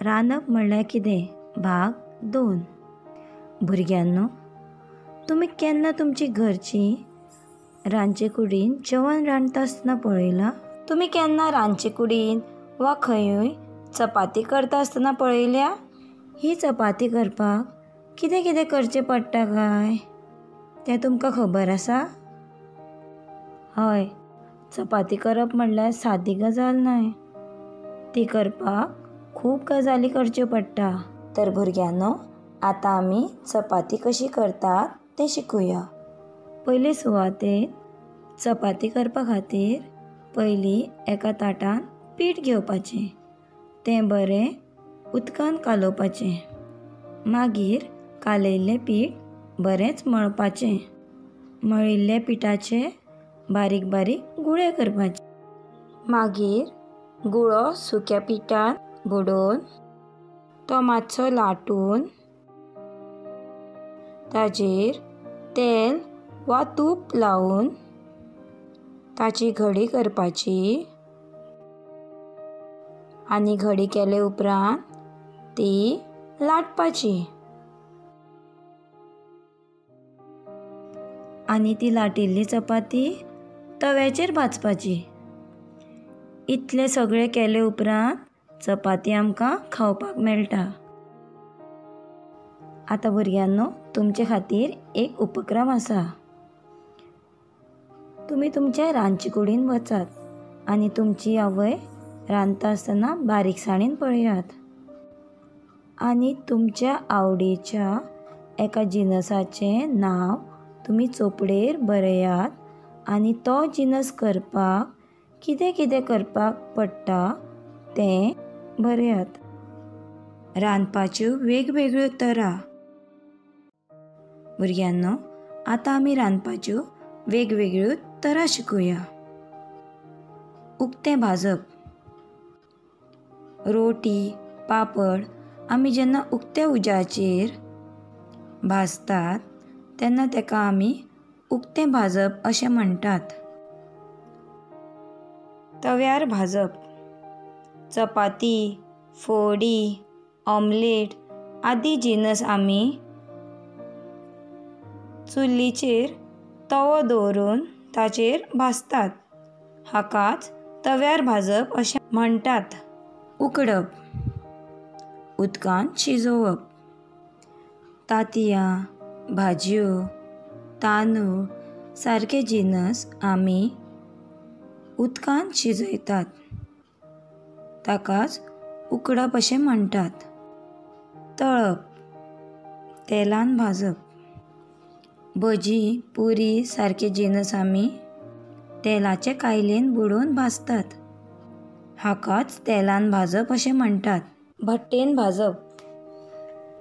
रांदप म्हणल्यार कितें भाग 2. भुरग्यांनो, तुमी केन्ना तुमची घरची रांदचे कुडीन जेवण रांदता आसतना पळयलां? तुमी केन्ना रांदचे कुडीन वा खंयूय चपाती करता आसतना पळयल्या? ही चपाती करपाक कितें कितें करचें पडटा काय तें तुमकां खबर आसा? हय, चपाती करप म्हणल्यार सादी गजाल न्हय. ती करपाक खूब गजाली करच्यो पडटा. तर भुरग्यांनो, आतां आमी चपाती कशी करतात तें शिकुया. पयले सुवातेर चपाती करपा खातीर पयलीं एका ताटान पीठ घेवपाचें, तें बरें उदकान कालोवपाचें. मागीर कालयिल्लें पीठ बरेंच मळपाचें. मळिल्ल्या पिठाचे बारीक बारीक गुळे करपाचे. मागीर गुळो सुक्या पिठान बुडोवन तो मातसो लाटून ताजेर तेल वा तूप लावन ताची घडी करपाची आनी घडी केले उपरांत ती लाटपाची आनी ती लाटिल्ली चपाती तव्याचेर भाजपाची. इतलें सगळें केले उपरांत चपाती आमकां खावपाक मेळटा. आतां भुरग्यांनो, तुमचे खातीर एक उपक्रम आसा. तुमी तुमच्या रांदचे कुडीन वचात आनी तुमची आवय रांदता आसतना बारीकसाणेन पळयात आनी तुमच्या आवडीच्या एका जिनसाचें नांव तुमी चोपडेर बरयात आनी तो जिनस करपाक कितें कितें करपाक पडटा तें बरयात. रांदपाच्यो वेगवेगळ्यो तरा. भुरग्यांनो, आतां आमी रांदपाच्यो वेगवेगळ्यो तरा शिकुया. उक्तें भाजप. रोटी, पापड आमी जेन्ना उक्त्या उज्याचेर भाजतात तेन्ना ताका आमी उक्तें भाजप अशें म्हणटात. तव्यार भाजप. चपाती, फोडी, ऑमलेट आदी जिनस आमी चुलीचेर तवो दवरून ताचेर भाजतात. हाकाच तव्यार भाजप अशें म्हणटात. उकडप. उदकांत शिजोवप. तांतयां, भाजयो, तांदूळ सारके जिनस आमी उदकांत शिजयतात. ताकाच उकडप अशें म्हणटात. तळप. तेलान भाजप. भजी, पुरी सारके जिनस आमी तेलाचे कायलेन बुडोवन भाजतात. हाकाच तेलान भाजप अशें म्हणटात. भट्टेन भाजप.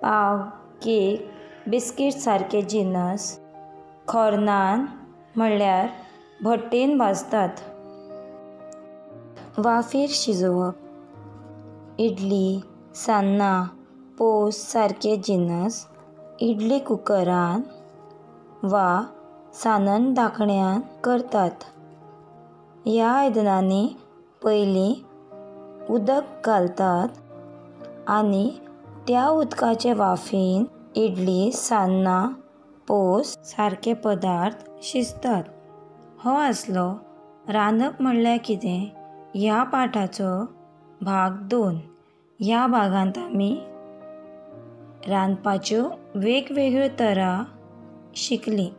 पाव, केक, बिस्कीट सारके जिनस खोर्नान म्हणल्यार भट्टेन भाजतात. वाफेर शिजोवप. इडली, सान्नां, पोस सारके जिनस इडली कुकरान वा सानन धाकण्यान करतात. ह्या आयदनांनी पयलीं उदक घालतात आनी त्या उदकाचे वाफेन इडली, सान्नां, पोस सारके पदार्थ शिजतात. हो आसलो रांदप म्हणल्यार कितें ह्या पाठाचो भाग 2. ह्या भागांत आमी रांदपाच्यो वेगवेगळ्यो तरा शिकलीं.